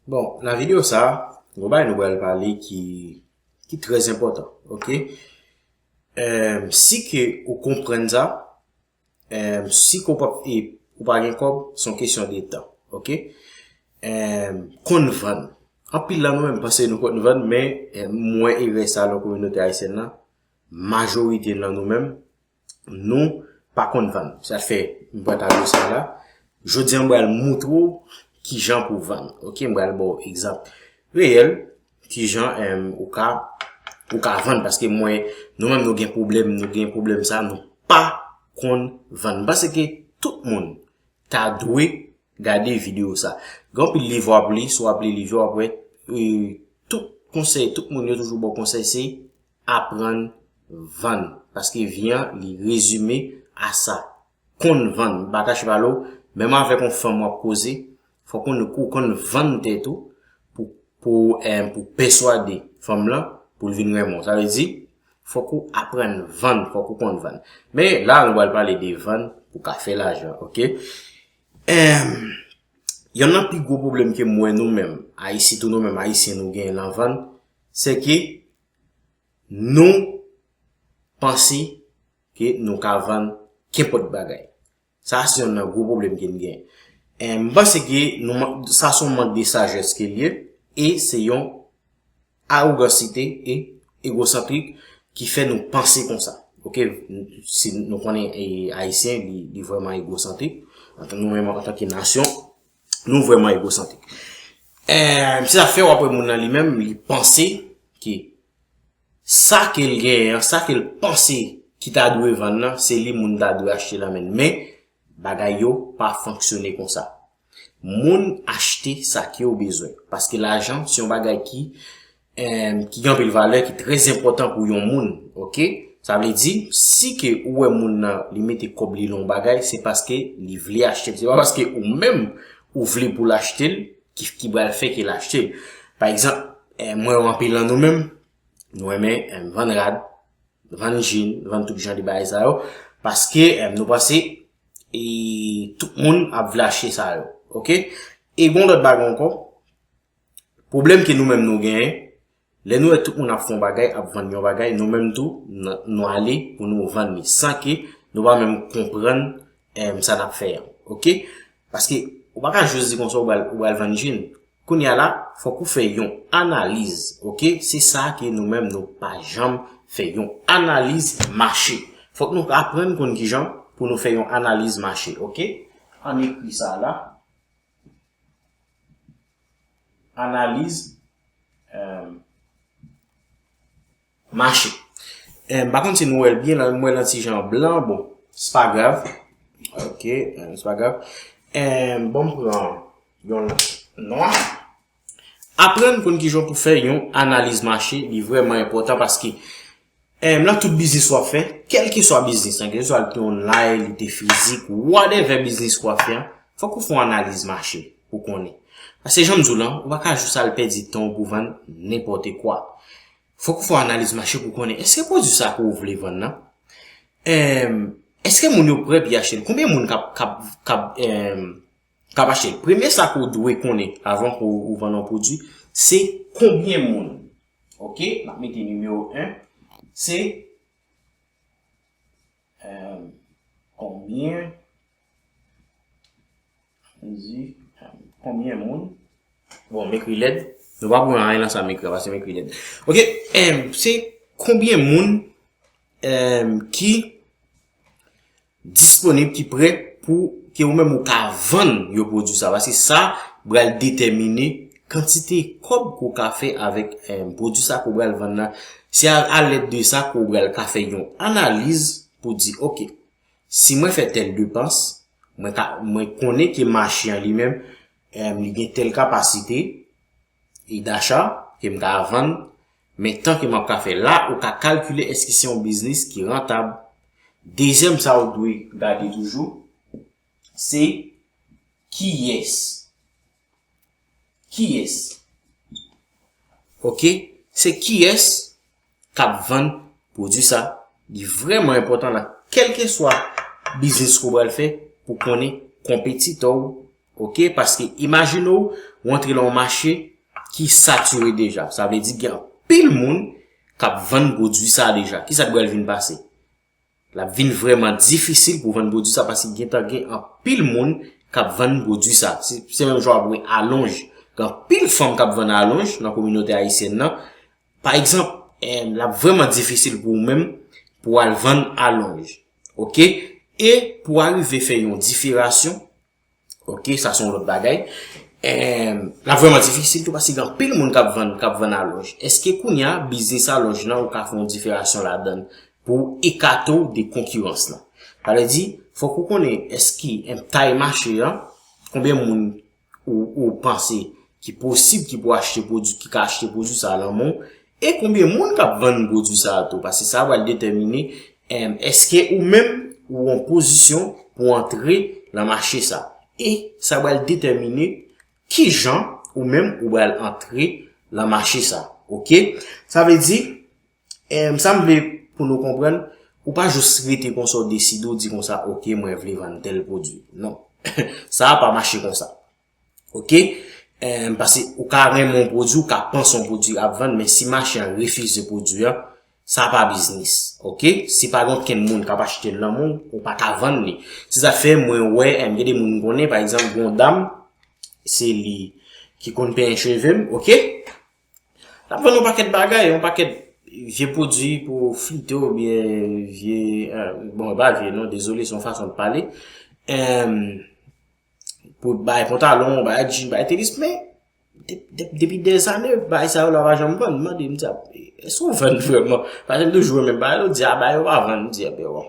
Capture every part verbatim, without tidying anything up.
Bon, nan videyo sa, gon bagay nou pral pale ki, ki trè enpòtan, oke? Em, si ke ou konprann sa, em, si ke ou pa, e, ou pa gen kòb, se yon kesyon de tan, oke? Em, konn vann. Anpil nan nou menm panse nou konn vann, men, em, m wè erè sa nan kominote ayisyèn nan, majorite nan nou menm, nou pa konn vann. Sa fè, m pran tablo sa la. Jodi a, m pral moutre w kijan pou vann. Oke, m pral ba w egzanp reyèl, kijan, em, ou ka, ou ka vann. Paske m wè, nou menm, nou gen pwoblèm, nou gen pwoblèm sa, nou pa konn vann. M panse ke tout moun ta dwe gade videyo sa. Gen anpil liv w ap li, si w ap li liv yo, w ap wè, e, tout konsèy, tout moun yo toujou ba w konsèy, se aprann vann. Paske vi an, li rezime a sa. Konn vann, m pa kache pale w, menm avèk yon fanm w ap koze, fòk ou konn, ou konn vann tèt ou pou, pou, em, pou pèswade fanm lan pou l vin renmen w. Sa vle di, fòk ou aprann vann, fòk ou konn vann. Men la, nou pral pale de vann pou ka fè lajan, oke? Em, yonn nan pi gwo pwoblèm ke m wè nou menm, Ayisyen, tou nou menm, Ayisyen, nou genyen nan vann, se ke nou panse ke nou ka vann kenpòt bagay. Sa se yonn nan gwo pwoblèm ke n gen. E, m panse ke nou man-, sa se yon mank de sajès ke l ye, e se yon awogansite e egosantrik ki fè nou panse konsa. Oke, si nou konnen, e, Ayisyen, li, li vrèman egosantrik. Antan nou menm antanke nasyon, nou vrèman egosantrik. E, se sa fè w ap wè moun nan li menm, li panse ke sa ke l genyen an, sa ke l panse ki ta dwe vann nan, se li moun ta dwe achte nan men l. Men, bagay yo pa fonksyone konsa. Moun achte sa ke yo bezwen. Paske lajan, se yon bagay ki, em, ki gen anpil valè, ki trè enpòtan pou yon moun. Oke? Sa vle di, si ke ou wè moun nan, li mete kòb li nan yon bagay, se paske li vle achte l. Se pa paske ou menm, ou vle pou l achte l, ki, ki pral fè ke l achte l. Pa egzanp, em, mwen wè anpil nan nou menm, nou renmen, em, vann rad, vann jin, vann tout jan de bagay sa yo. Paske, em, nou panse, e, tout moun ap vle achte sa yo. Oke? E gon lòt bagay ankò, pwoblèm ke nou menm nou genyen, lè nou wè tout moun ap fè yon bagay, ap vann yon bagay, nou menm tou, n-, nou ale pou nou vann li, san ke nou pa menm konprann, em, sa n ap fè an. Oke? Paske ou pa ka jis di konsa ou pral, ou pral vann jin. Kounye a la, fòk ou fè yon analiz, oke? Se sa ke nou menm nou pa janm fè, yon analiz mache. Fòk nou aprann konn kijan pou nou fè yon analiz mache, oke? Ann ekri sa la. Analiz, em, mache. Em, m pa konn si nou wè l byen, la, m wè l yon ti jan blan, bon, se pa grav. Oke, em, se pa grav. Em, bon, m pran yon nwa. Aprann konn kijan pou fè yon analiz mache, li vrèman enpòtan paske, em, nan tout biznis w ap fè, kèlkeswa biznis lan, kèlkeswa li te online, li te fizik, whatever biznis w ap fè an, fòk ou fè yon analiz mache pou konnen. Paske jan m di w lan, ou pa ka jis al pèdi tan w pou vann nenpòt kwa. Fòk ou fè yon analiz mache pou konnen èske pwodui sa ke w vle vann nan, em, èske moun yo prè pou y achte l? Konbyen moun k ap, k ap, k ap, em, k ap achte l? Premye sa ke w dwe konnen avan ke w, ou vann yon pwodui, se konbyen moun. Oke? M ap mete nimewo en. Se, em, konbyen Di, konbyen moun? Bon, m ekri lèd. Nou pa pran anyen nan sa m ekri a, paske m ekri lèd. Oke, em, se konbyen moun, em, ki disponib, ki prè pou ke ou menm ou ka vann yo pwodui sa? Paske sa pral detèmine kantite kòb ke w ka fè avèk, em, pwodui sa ke w pral vann nan. Se a, a lèd de sa ke w pral ka fè yon analiz pou di, oke, si mwen fè tèl depans, mwen ka, mwen konnen ke mache an li menm, em, li gen tèl kapasite e dacha ke m ka vann, men tan ke m ap ka fè la, ou ka kalkile èske se yon biznis ki rantab. Dezyèm sa ou dwe gade toujou, se kiyès. Kiyès? Oke? Se kiyès k ap vann pwodui sa? Li vrèman enpòtan nan kèlkeswa biznis ke w pral fè pou konnen konpetitè w Ok, paske imajine w, ou antre nan yon mache ki satire deja. Sa vle di gen anpil moun k ap vann pwodui sa deja. Kisa k pral vin pase? L ap vin vrèman difisil pou vann pwodui sa paske gentan gen anpil moun k ap vann pwodui sa. Se, se menm jan w ap wè alonj. Gen anpil fanm k ap vann alonj nan kominote ayisyèn nan. Pa egzanp, em, l ap vrèman difisil pou ou menm pou w al vann alonj. Ok? E pou w arive fè yon diferasyon, ok, sa se yon lòt bagay. Em, l ap vrèman difisil tou paske gen anpil moun k ap vann, k ap vann alonj. Èske kounye a, biznis alonj lan, ou ka fè yon diferasyon ladan l pou ekate w de konkirans lan? Sa vle di, fòk ou konnen èske, em, tay mache an, konbyen moun ou, ou panse ki posib ki pou achte pwodui, ki ka achte pwodui sa a nan men w, e konbyen moun k ap vann pwodui sa a tou, paske sa a pral detèmine, em, èske ou menm ou an pozisyon pou antre nan mache sa. E sa pral detèmine kijan ou menm ou pral antre nan mache sa. Ok? Sa vle di, em, sa m vle pou nou konprann, ou pa jis rete konsa, ou deside, ou di konsa, ok, mwen vle vann tèl pwodui. Non. Sa a pa mache konsa. Ok? Em, paske ou ka renmen yon pwodui, ou ka panse yon pwodui ap vann, men si mache an refize pwodui an, sa pa biznis. Ok? Si pa gen okenn moun k ap achte l nan men w, ou pa ka vann li. Se sa k fè mwen wè, em, gen de moun m konnen, pa egzanp, gen yon dam, se li ki konn penyen cheve m, ok? L ap vann yon pakèt bagay, yon pakèt vye pwodui pou flite w, oubyen vye, eh, bon, pa vye non, dezole, se yon fason de pale. Em, pou bay pantalon, bay jean, bay tenis, men de- de- depi dèzane, bay sa yo la pa janm vann. M mande, m di, "A, èske w vann vrèman?" Paske m toujou renmen bay yo, di, "A, bay yo pa vann." M di, "Enben, bon."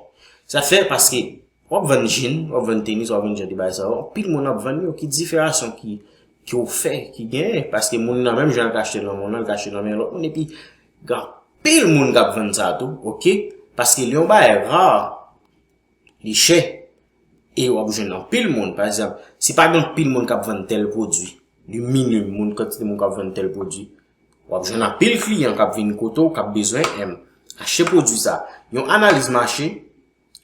Sa fè paske w ap vann jean, w ap vann tenis, w ap vann jan de bay sa yo. Anpil moun ap vann yo. Ki diferasyon ki, ki w fè, ki genyen? Paske moun nan menm jan l ka achte nan men w nan, l ka achte nan men lòt moun. Epi, gen anpil moun k ap vann sa tou, ok? Paske li yon bagay ra, li chè. E w ap jwenn anpil moun. Pa egzanp, si pa gen anpil moun k ap vann tèl pwodui, li minim moun, kantite moun k ap vann tèl pwodui, w ap jwenn anpil kliyan k ap vin kote w, k ap bezwen, em, achte pwodui sa. Yon analiz mache,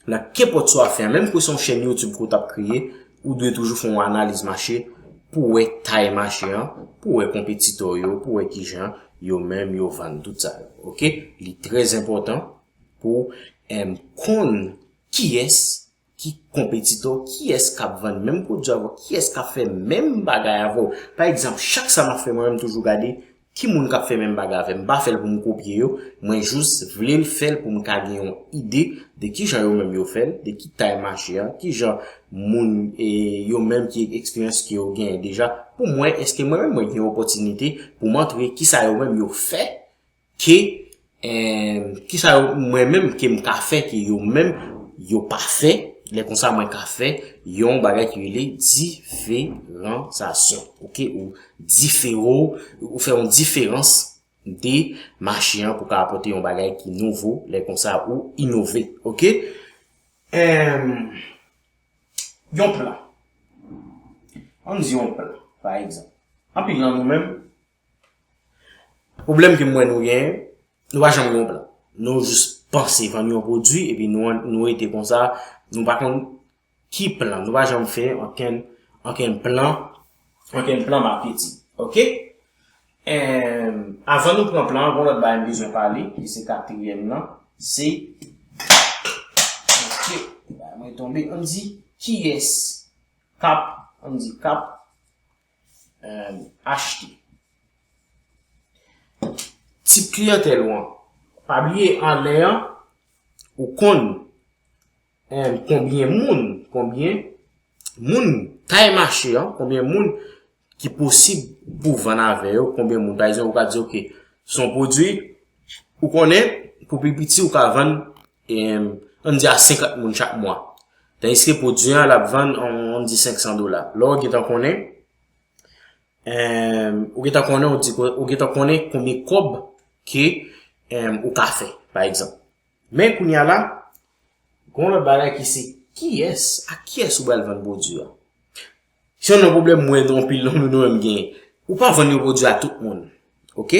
nan kenpòt sa w ap fè, menm ke se yon chèn YouTube ke w t ap kreye, ou dwe toujou fè yon analiz mache pou w wè tay mache an, pou w wè konpetitè w yo, pou w wè kijan yo menm yo vann tout sa yo. Ok? Li trè enpòtan pou, em, konn kiyès ki konpetitè w, kiyès k ap vann menm pwodui avè w, kiyès k ap fè menm bagay avè w. Pa egzanp, chak sa m ap fè, mwen menm toujou gade ki moun k ap fè menm bagay avè m. M pa fè l pou m kopye yo, mwen jis vle l fè l pou m ka gen yon ide de kijan yo menm yo fè l, de ki tay mache an, kijan moun, e, yo menm ki eksperyans ke yo genyen deja, pou m wè èske mwen menm mwen gen opòtinite pou m antre, kisa yo menm yo fè ke, em, kisa yo, mwen menm ke m ka fè ke yo menm yo pa fè, lè konsa mwen ka fè yon bagay ki rele diferansasyon, ok, ou difero, ou fè yon diferans de mache an pou ka apòte yon bagay ki nouvo, lè konsa ou inove, ok? Em, yon plan. Ann di yon plan, pa egzanp. Anpil nan nou menm, pwoblèm ke m wè nou genyen, nou pa janm gen yon plan. Nou jis panse vann yon pwodui, epi nou, nou rete konsa, nou pa konn ki plan. Nou pa janm fè ankenn, ankenn plan, ankenn plan maketing. Ok? Em, avan nou pran plan an, gen yon lòt bagay m bezwen pale, ki se katriyèm nan, se, ok, bagay mwen tonbe, ann di, kiyès k ap, ann di, k ap, em, achte. Tip kliyantèl ou an. Pa bliye, anlè an, ou konn, em, konbyen moun, konbyen moun, tay mache an, konbyen moun ki posib pou vann avè yo, konbyen moun. Pa egzanp, ou ka di, ok, se yon pwodui, ou konnen, pou pi piti, ou ka vann, em, ann di a senkant moun chak mwa. Tandiske pwodui an, l ap vann, ann, ann di senk san dola. Lè w gentan konnen, em, ou gentan konnen, ou di, ou gentan konnen konbyen kòb ke, em, ou ka fè, pa egzanp. Men kounye a la, gen yon lòt bagay ki se kiyès, a kiyès ou pral vann pwodui a. Se yon pwoblèm mwen, anpil nan nou, nou menm genyen. Ou pa vann yon pwodui a tout moun. Ok?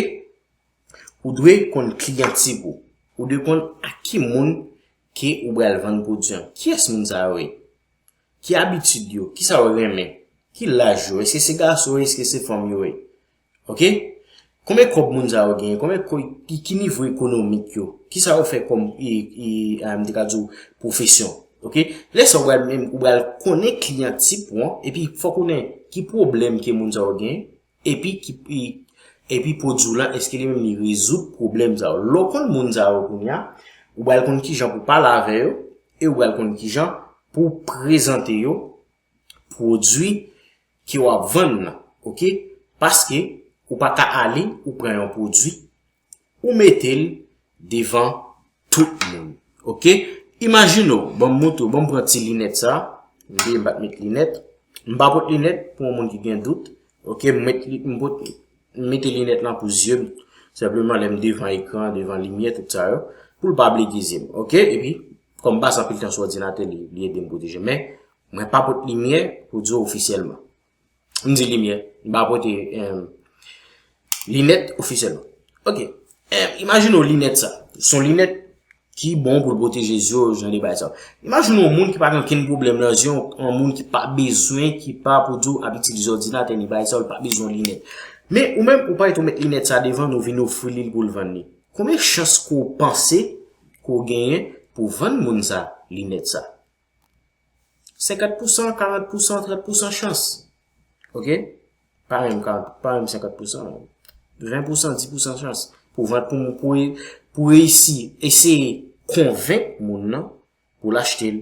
Ou dwe konn kliyan tip ou. Ou dwe konn a ki moun ke ou pral vann pwodui an. Kiyès moun sa yo ye? Ki abitid yo? Kisa yo renmen? Ki laj yo? Èske se gason yo? Èske se fanm yo ye? Ok? Konbyen kòb moun sa yo genyen? Konbyen ko- ki, ki nivo ekonomik yo? Ki sa yo fè kòm, e, e, a, m te ka di w, pwofesyon? Ok? Lè sa ou pral menm, ou pral konnen kliyan tip ou an, epi fòk ou konnen ki pwoblèm ke moun sa yo genyen, epi ki, e, epi pwodui w lan, èske li menm li rezoud pwoblèm sa yo? Lè w konn moun sa yo kounye a, ou pral konn kijan pou pale avè yo, e ou pral konn kijan pou prezante yo pwodui ke w ap vann nan, ok? Paske ou pa ka ale, ou pran yon pwodui, ou mete l devan tout moun, ok? Imajine w, ban m montre w, ban m pran ti linèt sa, m bliye m pa t met linèt, m pa pot linèt pou yon moun ki gen dout, ok? M met li, m pot, m mete linèt lan pou zye m, senpleman lè m devan ekran, devan limyè, tout sa yo, pou l pa blege zye m, ok? Epi, kòm m pase anpil tan sou òdinatè, li, li ede m pwoteje m. Men, mwen pa pot limyè pou di w ofisyèlman. M di limyè, m pa pote, em, linèt ofisyèlman. Ok. Em, imajine w linèt sa. Se yon linèt ki bon pou l pwoteje zye w, jan de bagay sa yo. Imajine w yon moun ki pa gen okenn pwoblèm nan zye w, yon moun ki pa bezwen, ki pa pou di w ap itilize òdinatè ni bagay sa yo, li pa bezwen linèt. Men ou menm, ou parèt ou met linèt sa devan l, ou vin ofri li l pou l vann li. Konbyen chans ke w panse ke w genyen pou w vann moun sa linèt sa? Senkant pousan, karant pousan, trant pousan chans. Ok? Pa menm karant, pa menm senkant pousan. Ven pousan, dis pousan chans. Pou vann, pou, pou, pou reyisi, eseye konvenk moun nan pou l achte l.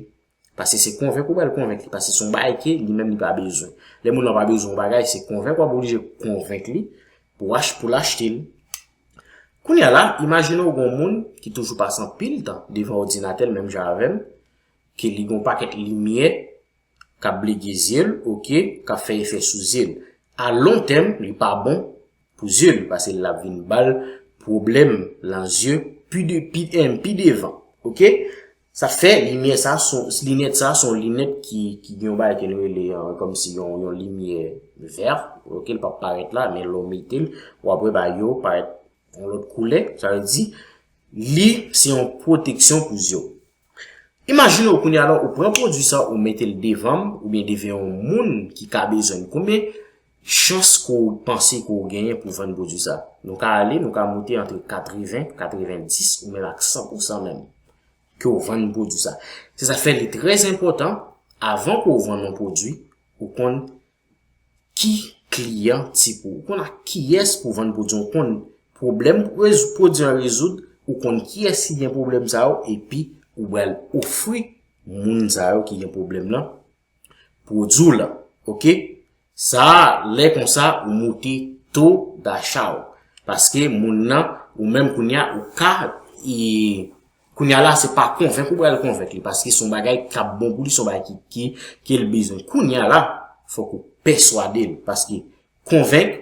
Paske se konvenk ou pral konvenk li. Paske se yon bagay ke li menm li pa bezwen. Lè moun nan pa bezwen yon bagay, se konvenk w ap oblije konvenk li pou ach-, pou l achte l. Kounye a la, imajine w gen yon moun ki toujou pase anpil tan devan òdinatè l, menm jan avè m, ke li gen yon pakèt limyè k ap blege zye l, ok, k ap fè efè sou zye l. A lon tèm, li pa bon pou zye l, paske l ap vin ba l pwoblèm nan zye pi de, pi, em, pi devan, ok? Sa fè limyè sa, son, linèt sa, son linèt ki, ki gen yon bagay ke nou rele, eh, kòmsi yon, yon limyè vè, ok, l p ap parèt la, men lè w mete l, w ap wè bagay yo parèt yon lòt koulè, sa vle di, li se yon pwoteksyon pou zye w. Imajine w kounye a la, ou pran pwodui sa, ou mete l devan m, oubyen devan yon moun ki ka bezwen l. Konbyen chans ke w panse ke w genyen pou vann pwodui sa? Nou ka ale, nou ka moute antre katreven, katrevendis, ou menm ak san pousan menm ke w vann pwodui sa. Se sa k fè li trè enpòtan, avan ke w vann yon pwodui, ou konn ki kliyan tip ou. Ou konn ak kiyès pou vann pwodui an, ou konn pwoblèm pou rez-, pwodui an rezoud, ou konn kiyès ki gen pwoblèm sa yo, epi ou pral ofri moun sa yo ki gen pwoblèm nan pwodui w lan. Ok? Sa, lè konsa, ou moute to dacha w. Paske moun nan, ou menm kounye a, ou ka, e, kounye a la, se pa konvenk ou pral konvenk li, paske se yon bagay k ap bon pou li, se yon bagay ki, ki, ke l bezwen. Kounye a la, fòk ou pèswade l, paske konvenk,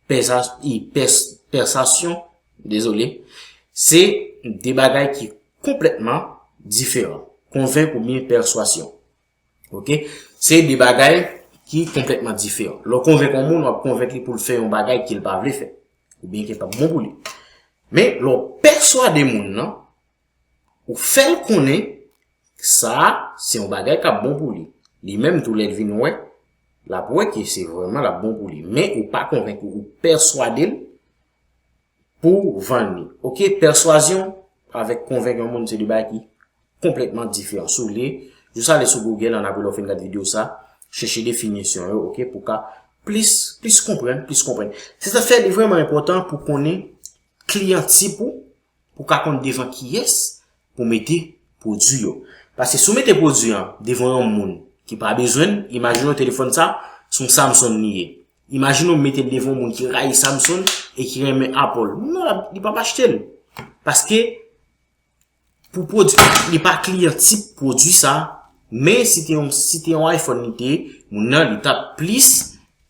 pèsa-, e, pès-, pèsasyon, dezole, se de bagay ki konplètman diferan. Konvenk oubyen pèswasyon. Ok? Se de bagay ki konplètman diferan. Lè w konvenk yon moun, w ap konvenk li pou l fè yon bagay ke l pa vle fè. Oubyen ke l p ap bon pou li. Men, lè w pèswade moun nan, ou fè l konnen sa a, se yon bagay k ap bon pou li. Li menm tou, lè l vin wè, l ap wè ke se vrèman l ap bon pou li. Men, ou pa konvenk, ou pèswade l, pou vann li. Ok, pèswazyon avèk konvenk yon moun se de bagay ki konplètman diferan. Si w vle, jis ale sou Google, an apre lè w fin gad videyo sa, chèche definisyon yo, ok, pou w ka plis, plis konprann, plis konprann. Se sa fè li vrèman enpòtan pou konnen kliyan tip ou, pou w ka konn devan kiyès pou mete pwodui yo. Paske si w mete pwodui an devan yon moun ki pa bezwen l, imajine w telefòn sa, se yon Samsung li ye. Imajine w mete l devan yon moun ki rayi Samsung e ki renmen Apple. Moun nan, li p ap achte l. Paske pou pwodui, li pa kliyan tip pwodui sa, men si te yon, si te yon iPhone li te ye, moun nan, li t ap plis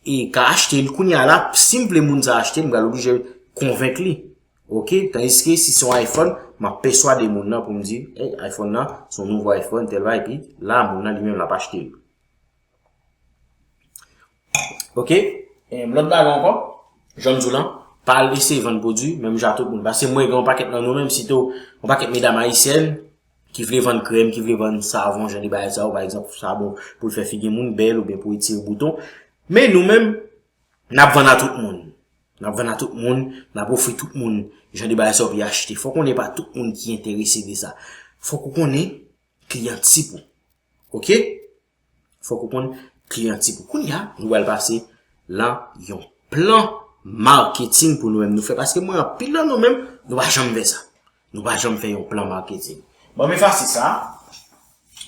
e ka achte l. Kounye a la, si m vle moun sa achte l, m pral oblije konvenk li. Ok? Tandiske si se yon iPhone, m ap pèswade moun nan pou m di, hey, iPhone nan, se yon nouvo iPhone, tèl bagay, epi la, moun nan li menm l ap achte l. Ok? E lòt bagay ankò, jan m di w lan, pa al eseye vann pwodui, menm jan tout moun. Paske m wè gen yon pakèt nan nou menm, sitou yon pakèt medam ayisyèn, ki vle vann krèm, ki vle vann savon, jan de bagay sa yo, pa egzanp, savon pou l fè figi moun bèl oubyen pou retire bouton. Men nou menm, n ap vann a tout moun. N ap vann a tout moun, n ap ofri tout moun jan de bagay sa yo pou y achte. Fòk konnen pa tout moun ki enterese de sa. Fòk ou konnen kliyan tip ou. Oke? Fòk ou konn kliyan tip ou. Kounye a, nou pral pase lan yon plan maketing pou nou menm nou fè. Paske mwen, anpil lan nou menm, nou pa janm fè sa. Nou pa janm fè yon plan maketing. Bon, m efase sa.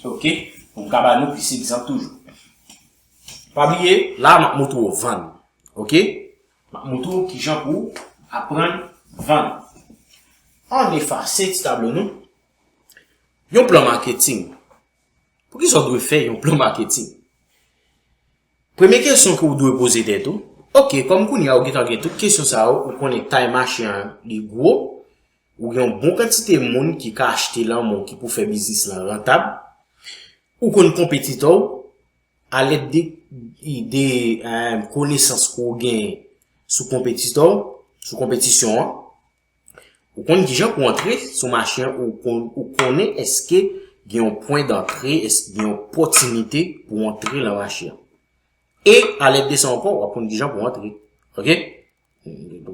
Oke? Pou m ka ba nou plis egzanp toujou. Pa bliye, la, m ap montre w vann. Oke? M ap montre w kijan pou aprann vann. Ann efase ti tablo nou. Yon plan maketing. Poukisa w dwe fè yon plan maketing? Premye kesyon ke w dwe poze tèt ou, oke, kòm kounye a ou gentan gen tout kesyon sa yo, ou konnen tay mache an li gwo, ou gen yon bon kantite moun ki ka achte lan men w ki pou fè biznis lan rantab, ou konn konpetitè w, alèd de, de eh, konesans ke w gen sou konpetitè w, sou konpetisyon an, ou konn kijan pou antre sou mache an, ou, kon, ou konnen èske gen yon pwen dantre, èske gen yon opòtinite pou antre nan mache an. E alèd de sa ankò, w ap konn kijan pou antre. Oke?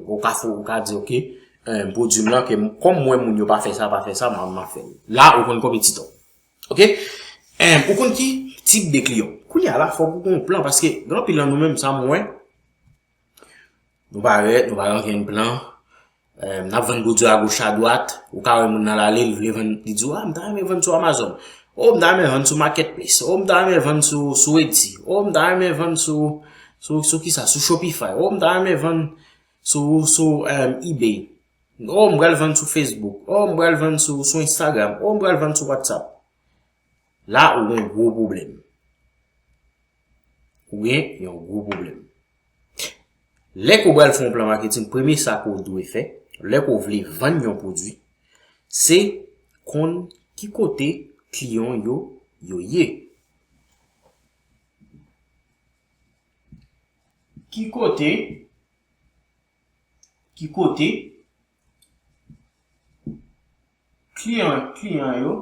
Ou ka fè, ou ka di, oke, eh, pwodui m lan, ke m- kòm mwen moun yo pa fè sa, pa fè sa, m a- m ap fè l. La, ou konn konpetitè w. Oke? Eh, ou konn ki tip de kliyan. Kounye a la, fòk ou gen yon plan, paske gen anpil nan nou menm, sa m wè, nou pa rèd, nou pa gen okenn plan. Eh, n ap vann pwodui a goch a dwat. Ou ka wè moun nan l ale, li vle vann, li di w, ah, m ta renmen vann sou Amazon. Oh, m ta renmen vann sou Marketplace. Oh, m ta renmen vann sou, sou Etsy. Oh, m ta renmen vann sou, sou, sou kisa? Sou Shopify. Oh, m ta renmen vann sou, sou eh, eBay. Oh, m pral vann sou Facebook. Oh, m pral vann sou, sou Instagram. Oh, m pral vann sou WhatsApp. La, ou gen yon gwo pwoblèm. Ou gen yon gwo pwoblèm. Lè ke w pral fè yon plan maketing, premye sa ke w dwe fè, lè ke w vle vann yon pwodui, se konn ki kote kliyan yo, yo ye. Ki kote, ki kote kliyan, kliyan yo,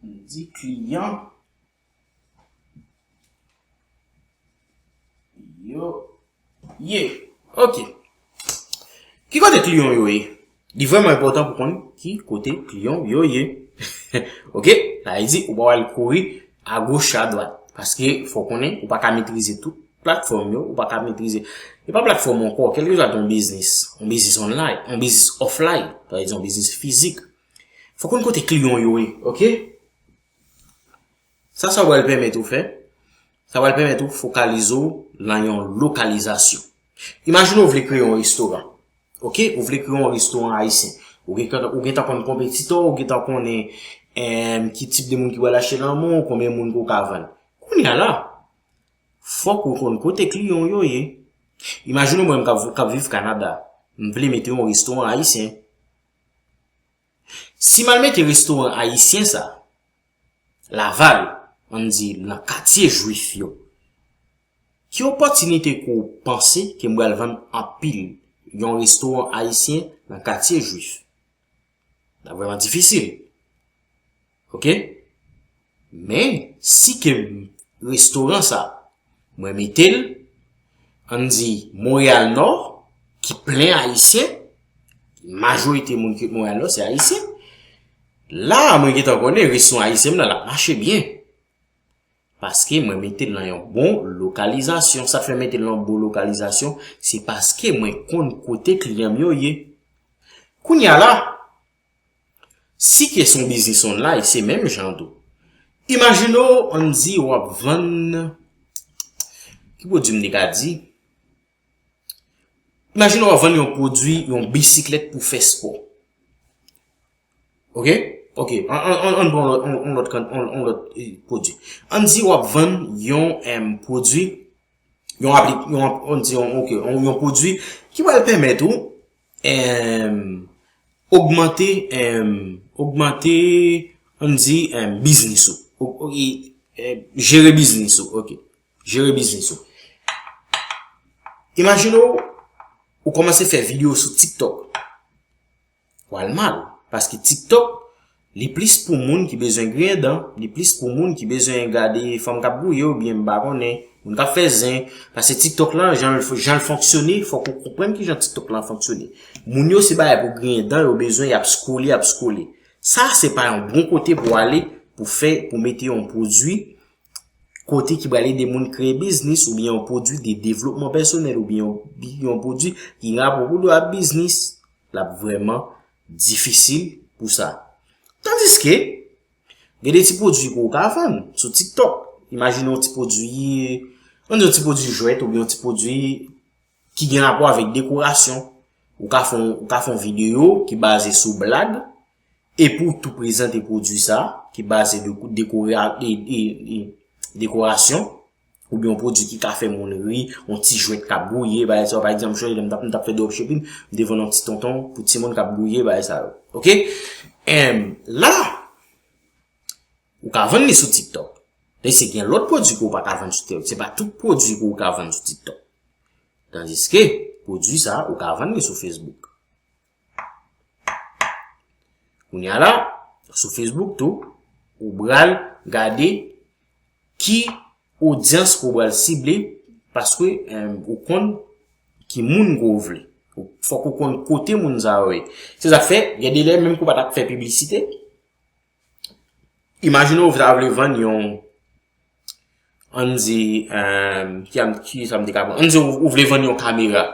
di kliyan yo ye. Oke. Ki kote kliyan yo ye? Li vrèman enpòtan pou konn ki kote kliyan yo ye. Oke? Sa vle di, ou pa pral kouri agoch, adwat. Paske, fò w konnen, ou pa ka metrize tout platfòm yo, ou pa ka metrize. E pa platfòm ankò, kèlkeswa yon biznis, yon biznis online, yon biznis offline, sa vle di yon biznis fizik. Fò w konn kote kliyan yo ye, oke? Sa, sa pral pèmèt ou fè, sa pral pèmèt ou fokalize w nan yon lokalizasyon. Imajine w vle kreye yon restoran. Oke, ou vle kreye yon restoran ayisyen. Ou gen, ou gentan konn konpetitè w, ou gentan konnen em, ki tip de moun ki pral achte lan men w, konbyen moun ke w ka vann. Kounye a la, fòk ou konn kote kliyan w yo ye. Imajine w mwen menm k ap, k ap viv Kanada, m vle mete yon restoran ayisyen. Si m al mete restoran ayisyen sa, Laval, ann di nan katye jwif yo, ki opòtinite ke w panse ke m pral vann anpil yon restoran ayisyen nan katye jwif? Sa vrèman difisil. Oke? Men, si ke restoran sa, mwen mete l, ann di, Monreyal Nò, ki plen Ayisyen, majorite moun ki ret Monreyal Nò, se Ayisyen. La, mwen gentan konnen restoran ayisyen m nan, l ap mache byen. Paske mwen mete l nan yon bon lokalizasyon. Sa k fè mete l nan yon bon lokalizasyon, se paske mwen konn kote kliyan m yo ye. Kounye a la, si ke se yon biznis online, se menm jan tou. Imajine w, ann di w ap vann, ki pwodui m te ka di? Imajine w ap vann yon pwodui, yon bisiklèt pou fè spò. Oke? Oke. Ann, ann, ann, ann pran yon lòt, yon, yon lòt, yon, yon lòt, eh, pwodui. Ann di w ap vann yon, em, pwodui, yon apli, yon, ann di yon, oke, yon, yon pwodui ki pral pèmèt ou, em, ogmante, em, ogmante, ann di, em, biznis ou. O-, o-, e, em, jere biznis ou. Oke. Jere biznis ou. Imajine w, ou kòmanse fè videyo sou TikTok. pral mal. Paske TikTok, li plis pou moun ki bezwen griyen dan, li plis pou moun ki bezwen gade fanm k ap gouye oubyen m pa konnen, moun k ap fè zen. Paske TikTok lan, jan l, jan l fonksyone, fòk ou konprann kijan TikTok lan fonksyone. Moun yo se bagay pou griyen dan, yo bezwen, y ap scrolle, y ap scrolle. Sa, se pa yon bon kote pou ale, pou fè, pou mete yon pwodui kote ki pral ede moun kreye biznis oubyen yon pwodui de devlopman pèsonèl oubyen yon, yon pwodui ki gen rapò pou dwa biznis, l ap vrèman difisil pou sa. Tandiske, gen de ti pwodui ke w ka vann sou TikTok. Imajine yon ti pwodui, ann di yon ti pwodui jwèt oubyen yon ti pwodui ki gen rapò avèk dekorasyon. Ou ka fè yon, ou ka fè yon videyo ki baze sou blag, epi w tou prezante pwodui sa, ki baze de, dekora-, e, e, e, dekorasyon, oubyen yon pwodui ki ka fè moun ri, yon ti jwèt k ap gouye, bagay sa yo. Pa egzanp, jodi a m t ap, m t ap fè dropshipping, m te vann yon ti tonton pou timoun k ap gouye, bagay sa yo. Oke? Em, la, ou ka vann li sou TikTok. Paske gen lòt pwodui ke w pa ka vann sou TikTok. Se pa tout pwodui ke w ka vann sou TikTok. Tandiske, pwodui sa, ou ka vann li sou Facebook. Kounye a la, sou Facebook tou, ou pral gade ki odyans ke w pral sible, paske, em, ou konn ki moun ke w vle. Ou, fòk ou konn kote moun sa yo ye. Se sa k fè, gen de lè, menm ke w pa t ap fè piblisite, imajine w ta vle vann yon, ann di, em, ki, ki sa m te ka pran? Ann di w, ou vle vann yon kamera.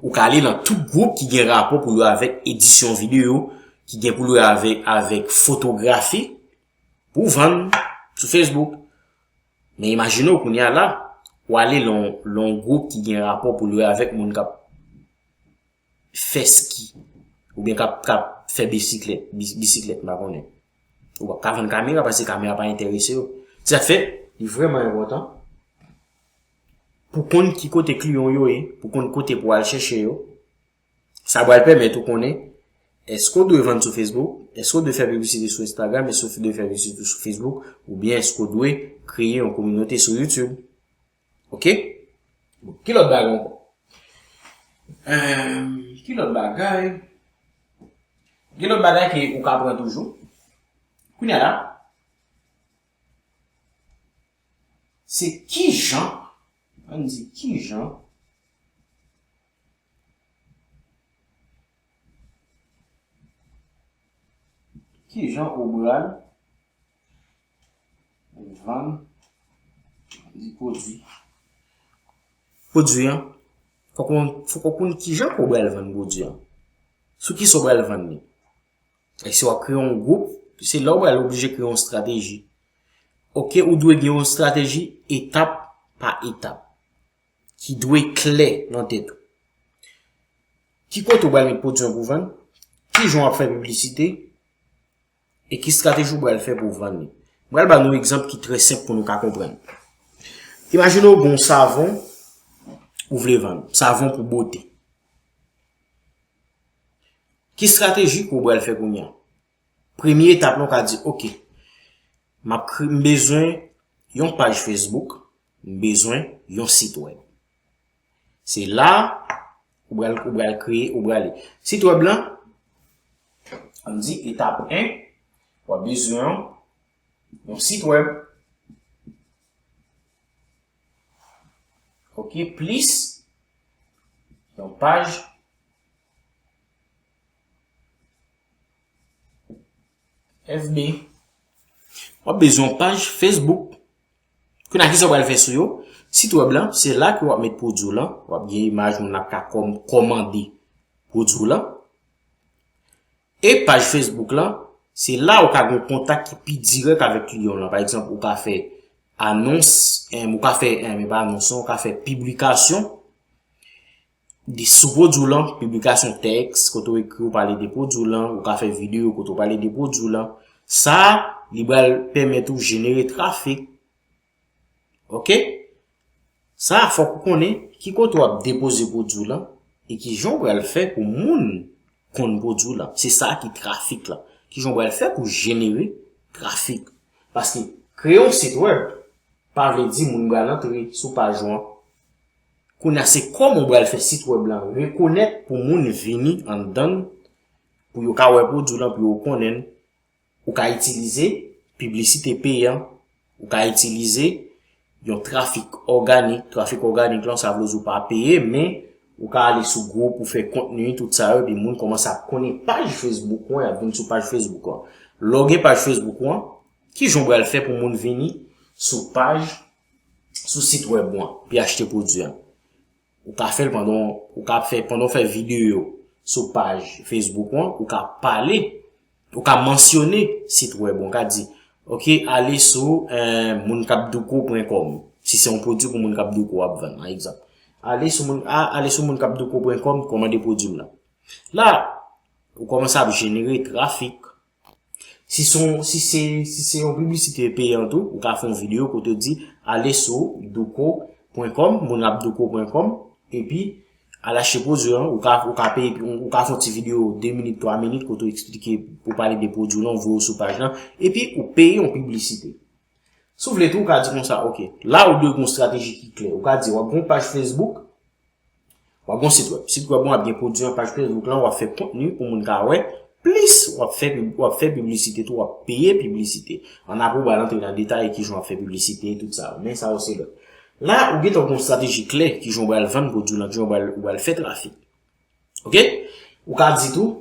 Ou ka ale nan tout gwoup ki gen rapò pou yo avèk edisyon videyo, ki gen pou yo avèk, avèk fotografi, pou w vann sou Facebook. Men imajine w kounye a la, w ale lan, lan yon gwoup ki gen rapò pou yo avèk moun k ap fè ski, oubyen k ap, k ap fè bisiklèt, bis-, bisiklèt, m pa konnen. Ou p ap ka vann kamera paske kamera pa enterese yo. Se sa k fè, li vrèman enpòtan pou konn ki kote kliyan w yo ye, pou konn kote pou w al chèche yo. Sa pral pèmèt ou konnen, èske w dwe vann sou Facebook, èske w dwe fè piblisite sou Instagram, èske w dwe fè piblisite sou Facebook, oubyen èske w dwe kreye yon kominote sou YouTube. Oke? Bon, ki lòt bagay ankò? Em, ki lòt bagay? Gen lòt bagay ke ou ka pran toujou. Kounye a la, se kijan, ann di kijan, kijan ou pral vann di pwodui. Pwodui an, fòk ou, fòk ou konn kijan ke w pral vann pwodui an. Sou ki sa w pral vann li. E si w ap kreye yon gwoup, se la w pral oblije kreye yon estrateji. Oke, ou dwe gen yon estrateji etap pa etap ki dwe klè nan tèt ou. Ki kote w pral met pwodui an pou vann? Kijan w ap fè piblisite? E ki estrateji w pral fè pou w vann li? M pral ba nou yon egzanp ki trè senp pou nou ka konprann. Imajine w gen yon savon ou vle vann, savon pou bote. Ki estrateji ke w pral fè kounye a? Premye etap la, w ka di, oke, m ap kre-, m bezwen yon paj Facebook, m bezwen yon sit wèb. Se la, ou pral, ou pral kreye, ou pral. Sit wèb lan, ann di etap en, w ap bezwen yon, yon sit wèb. Oke, plis yon paj F B. W ap bezwen yon paj Facebook. Kounye a, kisa w pral fè sou yo? Sit wèb lan, se la ke w ap met pwodui w lan. W ap gen imaj moun ap ka kòm-, kòmande pwodui w lan. E paj Facebook lan, se la ou ka gen yon kontak ki pi dirèk avèk kliyan w lan. Pa egzanp, ou ka fè anons, em, ou ka fè, em, pa anons, non, ou ka fè piblikasyon de, sou pwodui w lan, piblikasyon tèks, kote w ekri, ou pale de pwodui w lan, ou ka fè videyo kote w pale de pwodui w lan. Sa, li pral pèmèt ou jenere trafik. Oke? Sa, fòk ou konnen ki kote w ap depoze pwodui w lan e kijan w pral fè pou moun konn pwodui w lan. Se sa ki trafik la. Kijan w pral fè pou jenere trafik. Paske kreye yon sit wèb pa vle di moun pral antre sou paj ou an. Kounye a, se kòman w pral fè sit wèb lan rekonèt pou moun vini anndan l pou yo ka wè pwodui w lan, pou yo konnen l, ou ka itilize piblisite peyan, ou ka itilize yon trafik òganik. Trafik òganik lan, sa vle di ou pa peye, men ou ka ale sou gwoup, ou fè kontni, tout sa yo, epi moun kòmanse ap konnen paj Facebook ou an, y ap vin sou paj Facebook ou an. Lè w gen paj Facebook ou an, ki jan w pral fè pou moun vini sou paj, sou sit wèb ou an, pi achte pwodui an? Ou ka fè l pandan, ou ka fè, pandan w fè videyo sou paj Facebook ou an, ou ka pale, ou ka mansyone sit wèb ou an, ou ka di, oke, ale sou eh, moun k ap douko pwen kòm. Si se yon pwodui pou moun k ap douko w ap vann, pa egzanp. Ale sou moun, a, ale sou moun k ap douko pwen kòm, kòmande pwodui m nan. La, ou kòmanse ap jenere trafik. Si se yon, si se, si se yon piblisite peyan tou, ou ka fè yon videyo kote w di, ale sou douko pwen kòm, moun ap douko pwen kòm, epi al achte pwodui an, ou ka, ou ka peye, ou ka fè yon ti videyo de minit, twa minit kote w eksplike, pou pale de pwodui w lan, ou voye w sou paj lan, epi ou peye yon piblisite. Si w vle tou, ou ka di konsa, oke, la ou dwe gen yon estrateji ki klè. Ou ka di, w ap gen yon paj Facebook, w ap gen yon sit wèb. Sit wèb ou an ap gen pwodui an, paj Facebook lan, w ap fè kontni pou moun ka wè. Plis w ap fè, w ap fè piblisite tou, w ap peye piblisite. An apre, ou pral antre nan detay kijan w ap fè piblisite, tout sa. Men sa yo se lòt. La, ou gentan gen yon estrateji klè, kijan w pral vann pwodui w lan, kijan w pral, ou pral fè trafik. Oke? Ou ka di tou,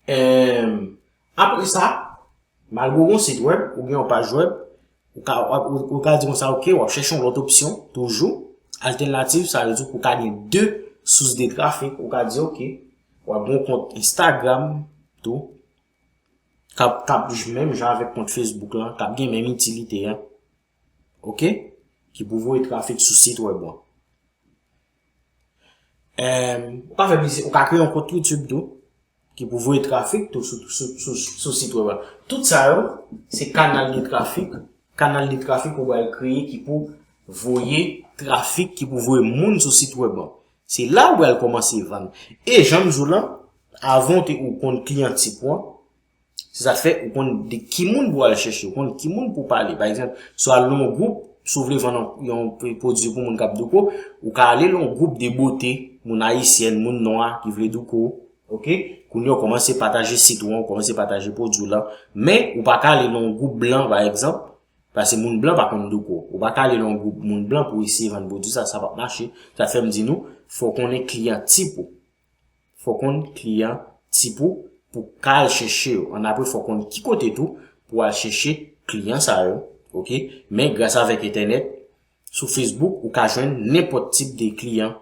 Em, apre sa, malgre w gen yon sit wèb, ou gen yon paj wèb, ou ka, ou, ou ka di konsa, oke, w ap chèche yon lòt opsyon, toujou, altènativ, sa vle di pou w ka gen de sous de trafik, ou ka di, oke, w ap gen yon kont Instagram tou, k ap, k ap menm jan avèk kont Facebook lan, k ap gen menm itilite an, oke, ki pou voye trafik sou sit wèb ou an. Em, ou ka fè bizi-, ou ka kreye yon kont YouTube tou, ki pou voye trafik tou sou, sou, sou, sou sit wèb la. Tout sa yo, se kanal de trafik, kanal de trafik ou pral kreye ki pou voye trafik, ki pou voye moun sou sit wèb lan. Se la ou pral kòmanse vann. E jan m di w lan, avan w te ou konn kliyan tip ou an, se sa k fè ou konn de ki moun pou w al chèche, ou konn ki moun pou w pale. Pa egzanp, si w al nan yon gwoup, si w vle vann yon, yon pwodui pou moun k ap douko, ou ka ale nan yon gwoup de bote, moun ayisyèn, moun nwa ki vle douko, oke? Kounye a, w kòmanse pataje sit ou an, w kòmanse pataje pwodui w lan, men ou pa ka ale nan yon gwoup blan, pa egzanp, paske moun blan pa konn douko. Ou pa ka ale nan yon gwoup moun blan pou w eseye vann pwodui sa, sa p ap mache. Sa fè m di nou, fò w konnen kliyan tip ou. Fò w konn kliyan tip ou pou w ka al chèche yo. Annapre, fò w konn ki kote tou pou w al chèche kliyan sa yo, oke? Men gras avèk entènèt, sou Facebook, ou ka jwenn nenpòt tip de kliyan.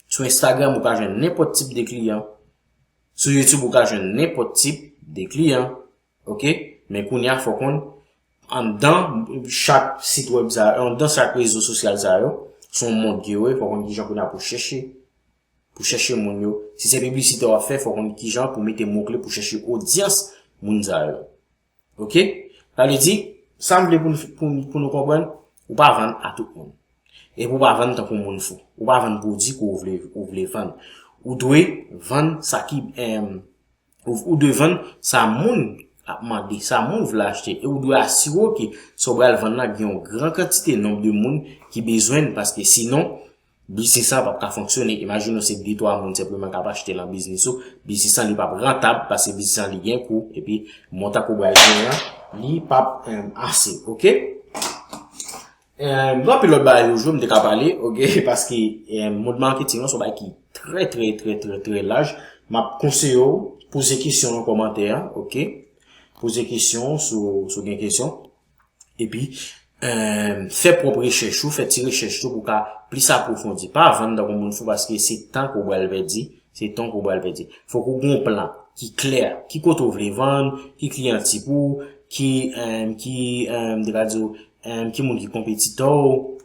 Sou Instagram, ou ka jwenn nenpòt tip de kliyan. Sou YouTube, ou ka jwenn nenpòt tip de kliyan. Oke? Men kounye a, fò w konn anndan chak sit wèb sa, anndan chak rezo sosyal sa yo, se yon mond ke yo ye, fò w konn kijan kounye a pou chèche, pou chèche moun yo. Si se piblisite w ap fè, fò w konn kijan pou mete mo kle pou chèche odyans moun sa yo. Oke? Sa vle di, sa m vle pou nou, pou, pou nou konprann, ou pa vann a tout moun. Epi ou pa vann tankou moun fou. Ou pa vann pwodui ke w vle, ou vle vann. Ou dwe vann sa ki, em, ou, ou dwe vann sa moun ap mande, sa moun vle achte. E ou dwe asire w ke sa w pral vann nan gen yon gran kantite nonb de moun ki bezwen l, paske sinon, biznis lan p ap ka fonksyone. Imajine w se de twa moun senpleman k ap achte nan biznis ou. Biznis lan li p ap rantab paske biznis lan li gen kou. Epi montan ke w pral genyen an, li p ap, em, ase. Oke? Em, gen anpil lòt bagay yo jwe, m te ka pale, oke? Paske, em, mond maketing lan se yon bagay ki trè, trè, trè, trè, trè laj. M ap konseye w poze kesyon nan kòmantè a, oke? Poze kesyon si w, si w gen kesyon. Epi, em, fè pwòp rechèch ou, fè ti rechèch tou pou w ka plis apwofondi. Pa vann tankou moun fou paske se tan ke w pral pèdi, se tan ke w pral pèdi. Fòk ou gen yon plan ki klè. Ki kote w vle vann, ki kliyan tip ou, ki, em, ki, em, m te ka di w, em, ki moun ki konpetitè w.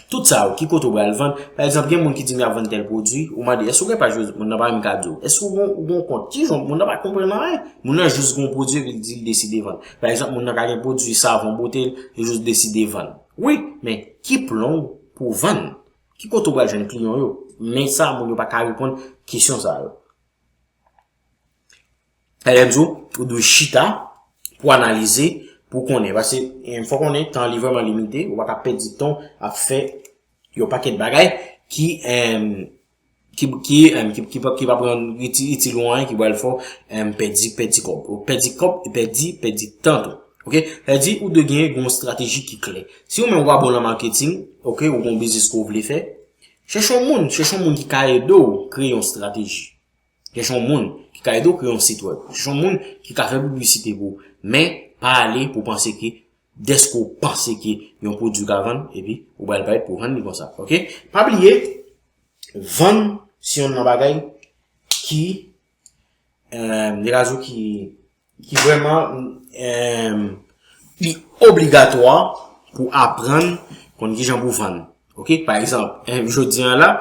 Tout sa yo, ki kote w pral vann. Pa egzanp, gen moun ki di m y ap vann tèl pwodui, ou mande, èske w gen paj Facebook? Moun nan pa menm ka di w. Èske w gen, ou gen yon kont? Kijan? Moun nan pa konprann anyen. Moun nan jis gen yon pwodui epi l di l deside vann. Pa egzanp, moun nan ka gen pwodui savon bote l, li jis deside vann. Wi, men ki plan w pou w vann? Ki kote w pral jwenn kliyan yo? Men sa, moun yo pa ka reponn kesyon sa yo. Alè m di w, ou dwe chita pou analize, pou konnen. Paske, em, fò konnen, tan li vrèman limite, ou pa ka pèdi tan ap fè yon pakèt bagay ki, em, ki, ki, em, ki, ki, pa- ki pa pran itil, itil ou anyen, ki pral fè w, em, pèdi, pèdi kòb. Ou pèdi kòb, e pèdi, pèdi tan tou. Ok? Sa vle di, ou dwe gen yon strateji ki klè. Si ou menm ou pa bon nan marketing, ok, ou gen yon biznis ke ou vle fè, chèche yon moun, chèche yon moun ki ka ede w kreye yon strateji. Chèche yon moun ki ka ede w kreye yon sit wèb. Chèche yon moun ki ka fè piblisite pou ou. Men, pa ale pou panse ke, dèske ou panse ke yon pwodui ka vann, epi ou pral parèt pou vann li konsa. Ok? Pa bliye, vann se yon nan bagay ki, eh, de razo ki, ki vrèman, eh, li obligatwa pou aprann konn kijan pou vann. Ok? Pa egzanp, eh, jodi a la,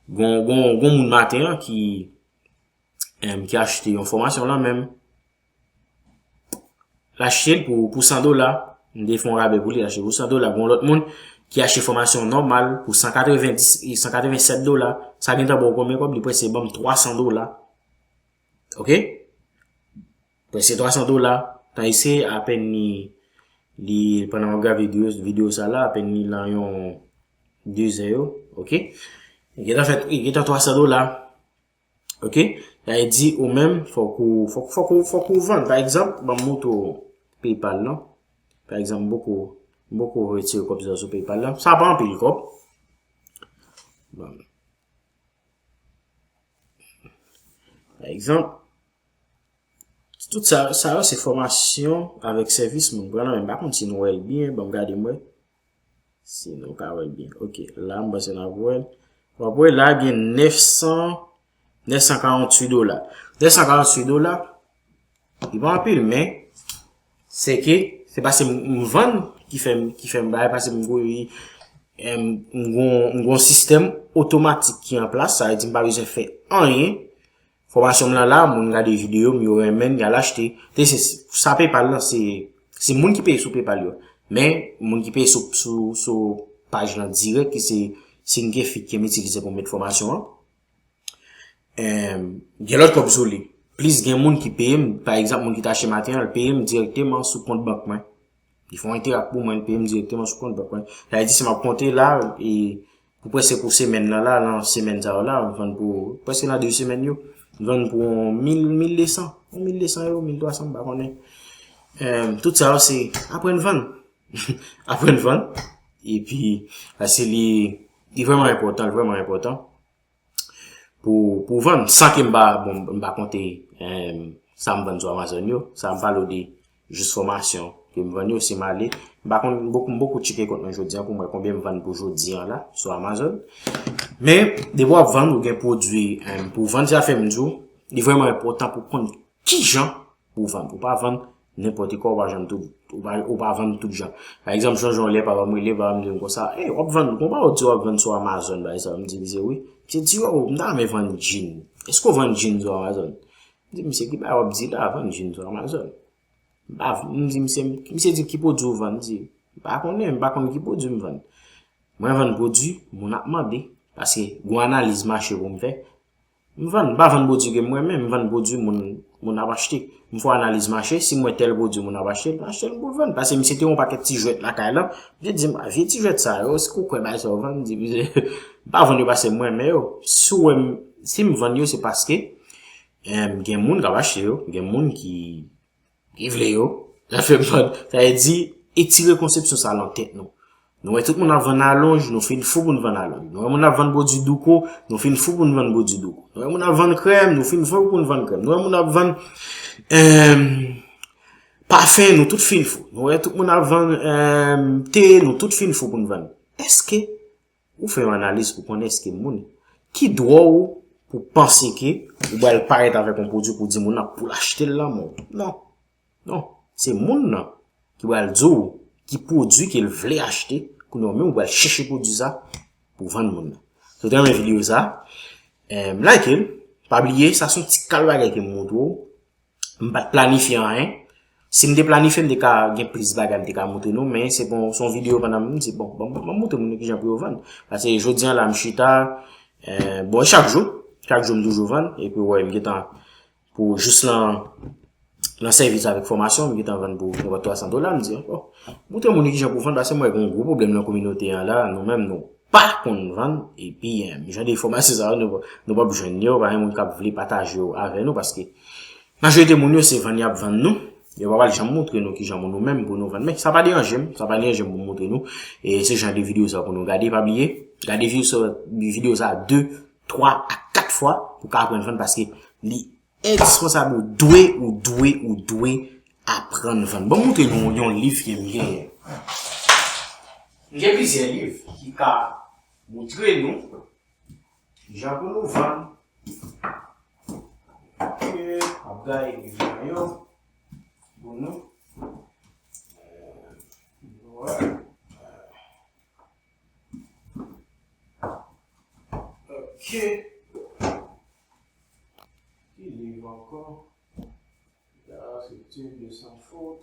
gon, gon, gon moun maten an ki, em, ki achte yon fòmasyon lan menm. L achte l pou, pou san dola. M te fè yon rabè pou li, l achte pou san dola. Gon lòt moun ki achte fòmasyon nòmal pou san katrevenndis, san katrevennsèt dola. Sa gentan ba w konbyen kòb? Li prèske ban m twa san dola. Ok? Prèske twa san dola. Tan ise apèn li, li, pandan m ap gade videyo, videyo sa la, apèn li lan yon de zè yo. Ok? Li gentan fè, li gentan twa san dola. Ok? Sa vle di ou menm, fòk ou, fòk, fòk ou, fòk ou vann. Pa egzanp, ban m montre w PayPal lan. Pa egzanp, m poko, m poko retire kòb sa sou PayPal lan. Sa pa anpil kòb. Bon. Pa egzanp, tout sa, sa yo se fòmasyon avèk sèvis moun pran nan men. M pa konn si nou wè l byen, ban m gade m wè. Si nou ka wè l byen. Ok, la m panse n ap wè l. W ap wè la gen nèf san, nèf san karanntuit dola. Nèf san karanntuit dola, li pa anpil, men se ke, se paske m, m vann ki fè m, ki fè m bay, paske m gwo, em, m gon, m gon sistèm otomatik ki an plas, sa vle di m pa bezwen fè anyen. Fòmasyon m lan la, moun gade videyo m, yo renmen l, y al achte. Te se, sa PayPal lan, se, se moun ki peye sou PayPal yo. Men, moun ki peye sou, sou, sou paj lan dirèk, ki se Thinkific ke m itilize pou m met fòmasyon an. Em, gen lòt kòb sou li. Plis gen moun ki peye m, pa egzanp, moun ki t achte maten an, l peye m dirèkteman sou kont bank mwen. Li fè yon enterak pou mwen, li peye m dirèkteman sou kont bank mwen. Sa vle di, si m ap konte la, e, pou prèske pou semèn nan la, lan semèn sa yo la, m vann pou, prèske lan de semèn yo, m vann pou yon mil, mil de san, yon mil de san ewo, mil twa san, m pa konnen. Em, tout sa yo se aprann vann. Aprann vann. Epi, paske li, li vrèman enpòtan, li vrèman enpòtan pou, pou vann. San ke m pa, bon, m pa konte, em, sa m vann sou Amazon yo. Sa m pale w de jis fòmasyon ke m vann yo, si m ale. M pa konn, m poko, m poko tcheke kont mwen jodi an pou m wè konbyen m vann pou jodi an la, sou Amazon. Men, depi w ap vann, ou gen pwodui, em, pou vann, se sa fè m di w, li vrèman enpòtan pou konn kijan pou vann. Ou pa vann nenpòt kò, ou pa janm tout, ou pa, ou pa vann tout jan. Pa egzanp, Jean Jean lè papa m rele, papa m di m konsa, "Ey, w ap vann, gon bagay w di w ap vann sou Amazon, bagay sa." M di misye, "Wi." Misye di, "Yo, m ta renmen vann djin. Èske w vann djin sou Amazon?" M di, "Misye, ki bagay w ap di la, vann djin sou Amazon?" M pa, m di, "Misye, misye di ki pwodui w vann?" M di, "M pa konnen, m pa konn ki pwodui m vann." Mwen vann pwodui moun ap mande, paske gon analiz mache pou m fè. M vann, m pa vann pwodui ke m renmen, m vann pwodui moun, moun ap achte. M fè analiz mache, si m wè tèl pwodui moun ap achte, m achte l pou l vann. Paske misye te yon pakèt ti jwèt lakay lan, misye di m, "A, vye ti jwèt sa yo, èske w kwè bagay sa yo vann?" M di, "Misye, m pa vann yo paske m renmen yo." Si w wè m, si m vann yo, se paske, em, gen moun k ap achte yo, gen moun ki ki vle yo, sa fè m vann. Sa vle di, etire konsepsyon sa nan tèt nou. Nou wè tout moun ap vann alonj, nou fin fou pou n vann alonj. Nou wè moun ap vann pwodui douko, nou fin fou pou n vann pwodui douko. Nou wè moun ap vann krèm, nou fin fou pou n vann krèm. Nou wè moun ap vann, em, pafen, nou tout fin fou. Nou wè tout moun ap vann, em, te, nou tout fin fou pou n vann. Èske ou fè yon analiz pou konnen èske moun ki dwa w pou panse ke ou pral parèt avèk yon pwodui pou di moun nan pou l achte l lan men w. Non. Non. Se moun nan ki pral di w ki pwodui ke l vle achte, kounye a w menm ou pral chèche pwodui sa pou vann moun nan. Si w te renmen videyo sa, em, like l, pa bliye, sa se yon ti kal bagay ke m montre w. M pa t planifye anyen. Si m te planifye, m te ka gen plis bagay m te ka montre nou, men se bon, se yon videyo pandan m di, bon, bon, bon, m montre moun yo kijan pou yo vann. Paske jodi a la, m chita, eh, bon, chak jou, chak jou m toujou vann, epi w wè, m gentan pou jis lan, lan sèvis avèk fòmasyon, m gentan vann pou nenpòt twa san dola, m di, bon, montre moun yo kijan pou vann, paske m wè gen yon gwo pwoblèm nan kominote an la, nou menm, nou, pa konn vann, epi, eh, jan de enfòmasyon sa yo, nou, nou p ap jwenn yo, pa gen moun k ap vle pataje yo avè nou, paske majorite moun yo, se vann y ap vann nou. Yo pa pral janm montre nou kijan pou nou menm, pou nou vann. Men sa pa deranje m, sa pa deranje m pou m montre nou. E se jan de videyo sa pou nou gade. Pa bliye, gade videyo sa, videyo sa de, twa a kat fwa pou w ka aprann vann, paske li endispansab, ou dwe, ou dwe, ou dwe aprann vann. Ban m montre nou yon liv ke m genyen. M gen plizyè liv ki ka montre nou jan pou nou vann. Ok, m ap gaye liv mwen yo pou nou. Euh, ouais. Ok. Ki liv ankò? La, se Dieu de sans faute.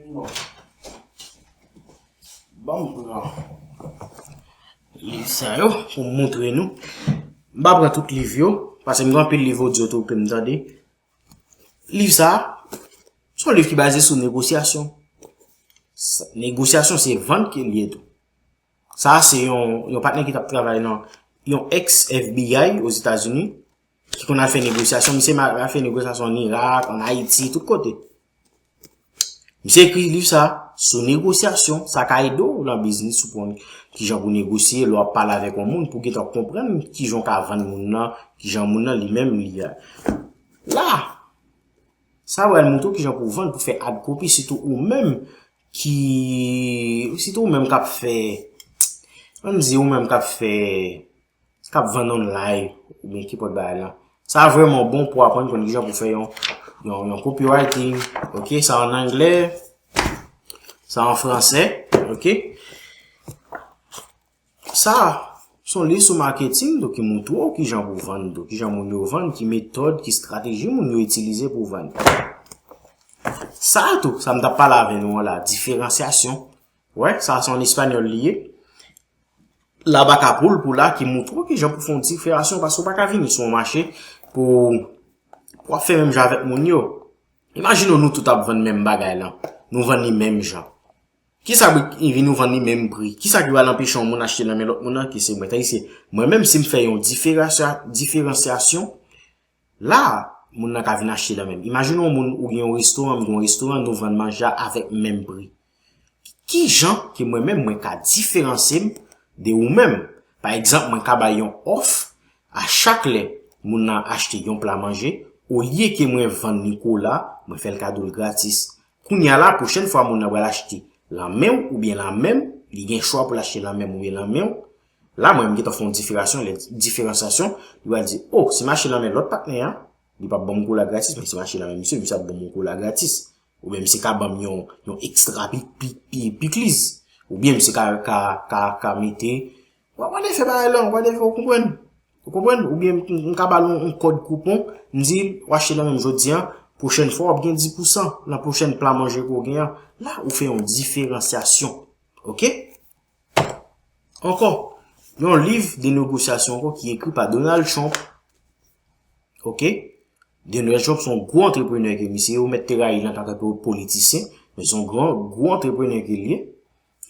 Bon. Ban m pran liv sa yo pou m montre nou. M pa pran tout liv yo, paske m gen anpil liv odyo tou ke m tande. Liv sa, se yon liv ki baze sou negosyasyon. Sa, negosyasyon se vann ke l ye tou. Sa se yon, yon patnè ki t ap travay nan yon ex F B I Ozetazini, ki konn al fè negosyasyon. Misye ma-, al fè negosyasyon ann Irak, ann Ayiti, tout kote. Misye ekri liv sa sou negosyasyon. Sa ka ede w nan biznis ou konn kijan pou negosye, lè w ap pale avèk yon moun, pou w gentan konprann kijan w ka vann moun nan, kijan moun nan li menm li a. La, sa pral montre w kijan pou w vann, pou fè ad kopi, sitou ou menm ki, sitou ou menm k ap fè, ann di ou menm k ap fè, k ap vann online, oubyen kinpòt bagay la. Sa vrèman bon pou aprann konn kijan pou fè yon, yon, yon copywriting, ok, sa ann anglè, sa an fransè, ok. Sa, se yon liv sou maketing, donk ki montre w kijan pou vann, donk kijan moun yo vann, ki metòd, ki estrateji moun yo itilize pou vann. Sa tou, sa m t ap pale avè nou an la, diferansyasyon. Wè, sa se ann espanyòl li ye. La baka poul pou la ki montre w kijan pou fè yon diferansyon, paske w pa ka vini sou yon mache pou, pou w ap fè menm jan avèk moun yo. Imajine w nou tout ap vann menm bagay lan, nou vann li menm jan. Kisa ki vin nou vann li menm pri? Kisa ki pral anpeche yon moun achte nan men lòt moun nan ki se mwen? Tandis ke mwen menm, si m fè yon diferansya-, diferansyasyon, la, moun nan ka vin achte nan men m. Imajine yon moun ou gen yon restoran, m gen yon restoran, nou vann manje a avèk menm pri. Kijan ke mwen menm, mwen ka diferansye m de ou menm? Pa egzanp, mwen ka bay yon òf, a chak lè moun nan achte yon pla manje, olye ke mwen vann li kola, mwen fè l kado l gratis. Kounye a la, pwochèn fwa moun nan pral achte lan men w oubyen lan men m, li gen chwa pou l achte lan men m oubyen lan men w. La, mwen, m gentan fè yon diferansyon, lè, diferansyasyon, li pral di, "O, si m achte lan men lòt patnè a, li p ap ban m kola gratis, men si m achte lan men misye, misye ap ban m yon kola gratis." Oubyen misye ka ban m yon, yon ekstra pi, pi, pi, pikliz. Oubyen misye ka, ka, ka, ka mete, w ap, w ap fè bagay lan, w ap fè, w konprann? Ou konprann? Oubyen m, m ka ba l yon, yon kòd koupon, m di l, w achte lan men m jodi a, pwochèn fwa w ap gen dis pousan nan pwochèn pla manje ke w gen an. La, ou fè yon diferansyasyon. Ok? Ankò, yon liv de negosyasyon ankò ki ekri pa Donald Trump. Ok? Donald Trump se yon gwo antreprenè ke misye ye, ou mèt te rayi l antanke po-, politisyen, men se yon gran, gwo antreprenè ke l ye.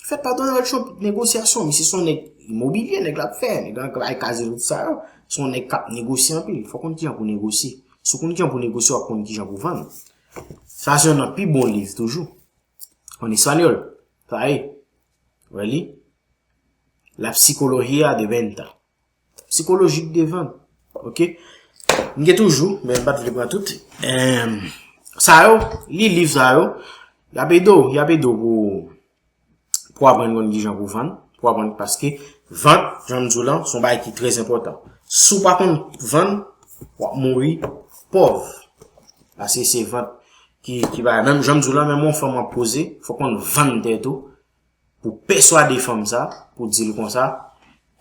Fèt pa Donald Trump, negosyasyon, misye se yon nèg imobilye, nèg la ap fè, nèg la bay kazino tout sa yo. Se yon nèg k ap negosye anpil. Fò w konn kijan pou negosye. Si w konn kijan pou negosye, w ap konn kijan pou vann. Sa se youn nan pi bon liv toujou. An espanyòl. Sa ye. Wè li. La psicología de venta. Psikolojik de vann. Ok? M gen toujou, men m pa t vle pran tout. Em, sa yo, li liv sa yo, y ap ede w, y ap ede w pou, pou aprann konn kijan pou vann, pou aprann paske vant, jan m di w lan, se yon bagay ki trè enpòtan. Si w pa konn vann, w ap mouri pòv. Paske se vant ki, ki bagay. Menm jan m di w lan, menm yon fanm w ap poze, fòk w konn vann tèt ou, pou pèswade fanm sa, pou di l konsa,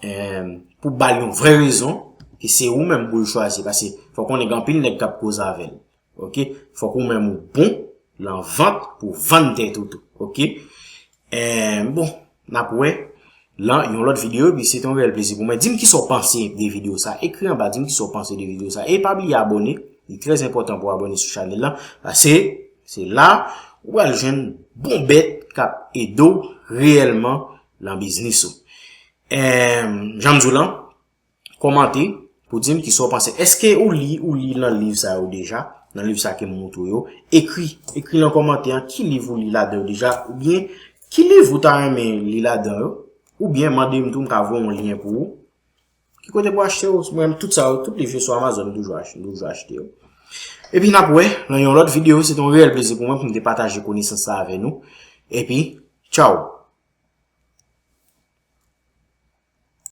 eh, pou ba l yon vrè rezon, ke se ou menm pou l chwazi, paske fòk konnen gen anpil nèg k ap koze avè l. Ok? Fòk ou menm ou bon lan vant pou vann tèt ou tou. Ok? Eh, bon, n ap wè lan yon lòt videyo, epi se te yon reyèl plezi pou mwen. Di m kisa w panse de videyo sa. Ekri anba, di m kisa w panse de videyo sa. E pa bliye abòne, li trè enpòtan pou w abòne sou chanèl lan, paske Se la ou pral jwenn bon bèt k ap ede w reyèlman nan biznis ou. Em, jan m di w lan, kòmante pou di m kisa w panse. Èske ou li, ou li nan liv sa yo deja? Nan liv sa ke m montre w yo, ekri, ekri nan kòmantè an ki liv ou li ladan yo deja, oubyen ki liv ou ta renmen li ladan yo, oubyen mande m tou, m ka voye yon lyen pou ou. Ki kote pou achte yo? Mwen menm, tout sa yo, tout liv yo sou Amazon, m toujou ach-, m toujou achte yo. Epi n ap wè nan yon lòt videyo. Se te yon reyèl plezi pou mwen pou m te pataje konesans sa avè nou. Epi, tchaw!